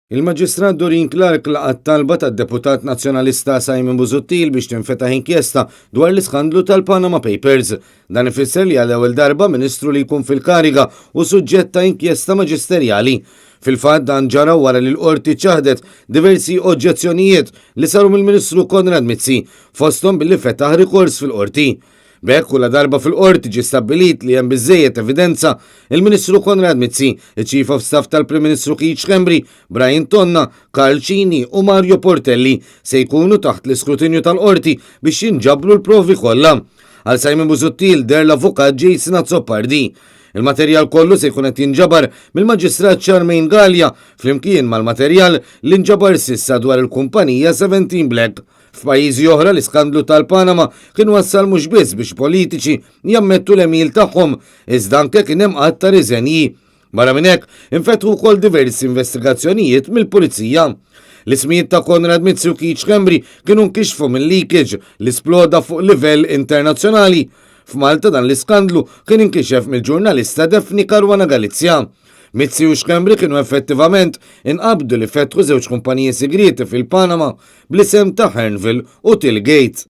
Il-Maġistrat Doreen Clarke laqgħet talba tad-Deputat Nazzjonalista Simon Busuttil biex tinfetaħ inkjesta dwar l-iskandlu tal-Panama Papers. Dan ifisser li għall-ewwel darba Ministru li jkun fil-kariga hu suġġett ta' inkjesta maġisterjali. Fil-fatt dan ġara wara li l-Qorti ċaħdet diversi oġġezzjonijiet li saru mill-Ministru Konrad Mizzi, fosthom billi fetaħ rikors fil-Qorti. B'hekk u ladarba fil-Qorti ġie stabbilit li hemm biżżejjed evidenza, il-Ministru Konrad Mizzi, iċ-Chief of Staff tal-Prim Ministru Keith Schembri, Brian Tonna, Karl Cini u Mario Portelli se jkunu taħt l-iskrutinju tal-Qorti biex jinġabru l-provi kollha. Għal Simon Busuttil deher l-Avukat Jason Azzopardi. Il-materjal kollu se jkun qed jinġabar mill-Maġistrat Charmaine Galea flimkien mal-materjal li nġabar s'issa dwar il-kumpanija 17 Black. F'pajjiżi oħra l-iskandlu tal-Panama kien wassal mhux biss biex politiċi jammettu l-għemil tagħhom, iżda anke kien hemm għadd ta' riżenji. Barra minn hekk, infetħu wkoll diversi investigazzjonijiet mill-Pulizija. L-ismijiet ta' Konrad Mizzi u Keith Schembri kienu nkixfu minn leakage li sploda fuq livell internazzjonali. F'Malta dan l-iskandlu kien inkixef mill-ġurnalista Daphne Caruana Galizia. Mizzi u Schembri kienu effettivament inqabdu li fetħu żewġ kumpaniji sigrieti fil-Panama bl-isem ta' Hearnville u Tillgate.